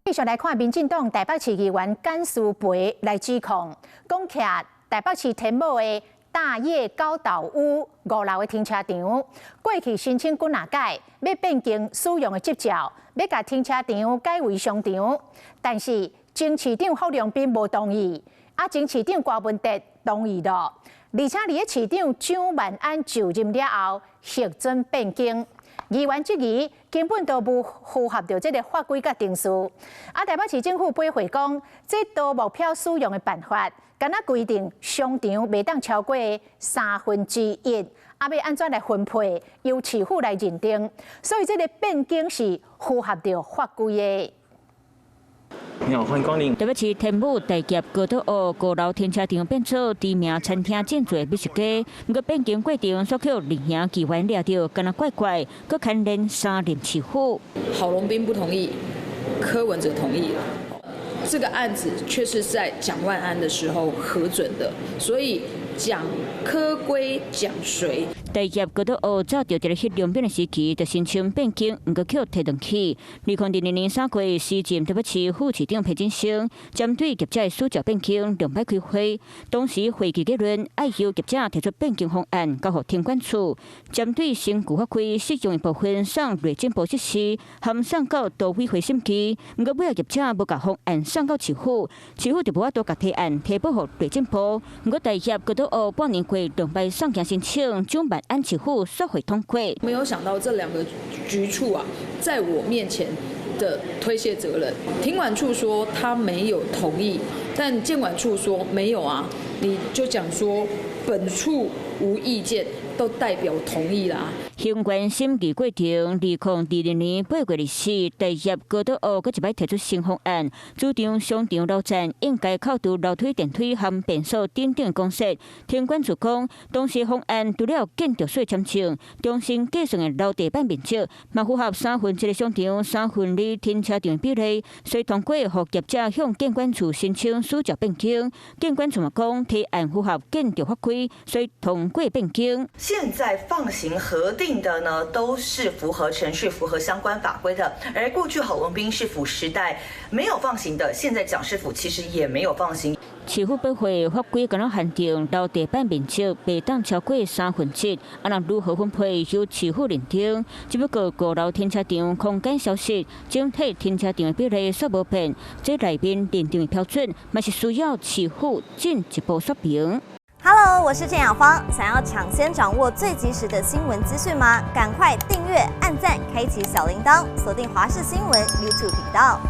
繼續來看民進黨臺北市議員簡思培來指控，講徛臺北市天母的大業高島屋五樓的停車場，過去申請幾若擺，欲變更使用的執照，欲共停車場改為商場，但是前市長郝龍斌無同意，啊，前市長柯文哲同意了，而且佇咧市長蔣萬安就任了後，核准變更。議員質疑根本都無符合著這个法規佮程序。啊，臺北市政府回回講，這多目標使用的辦法，敢若規定商場袂當超過1/3，啊，欲按怎來分配，由市府來認定。所以這个變更是符合著法規的。你好，歡迎光臨。臺北市天母大業高島屋五樓停車場變做知名餐廳進駐美食街，毋過變更過程煞予綠營議員掠著，敢若怪怪，閣牽連三任市府。郝龍斌不同意，柯文哲同意了。這個案子卻是在蔣萬安的時候核准的，所以蔣柯歸蔣誰？大業高島屋早佇一個彼龍斌的時期就申請變更，毋過予提轉去。2022年3月，時任臺北市副市長裴錦生針對業者的使照變更兩擺開會，當時會議結論愛由業者提出變更方案，交予停管處，針對新舊法規適用的部分送內政部實施，含送到都委會審議。毋過尾仔業者無共方案送到市府，市府就無法度共提案提報予內政部。毋過大業高島屋半年過兩擺送件申請，蔣萬安市府煞會通過。沒有想到這兩個局處啊，在我面前的推卸責任。停管處說他沒有同意，但建管處說沒有啊，你就講說本處無意見，都代表同意啦。行權審議過程，2022年8月24，大業高島屋閣一擺提出新方案，主張商場樓層應該扣除樓梯、電梯和便所等等公設。停管處講，當時方案除了建築稅簽證，重新計算的樓地板面積，嘛符合1/3商場、2/3停車場比例，所以通過予業者向建管處申請使照變更。建管處嘛講，提案符合建築法規，所以通過變更。現在放行核定的呢，都是符合程序、符合相關法規的。而過去郝龍斌市府時代沒有放行的，現在蔣市府其實也沒有放行。市府駁回法規敢若限定樓地板面積袂當超過1/3，啊若如何分配由市府認定。只不過五樓停車場空間消失，整體停車場的比例煞無變，這內面認定的標準嘛是需要市府進一步說明。 Hello，我是鄭雅芳。想要搶先掌握最及時的新聞資訊嗎？趕快訂閱、按讚、開啟小鈴鐺，鎖定華視新聞 YouTube 頻道。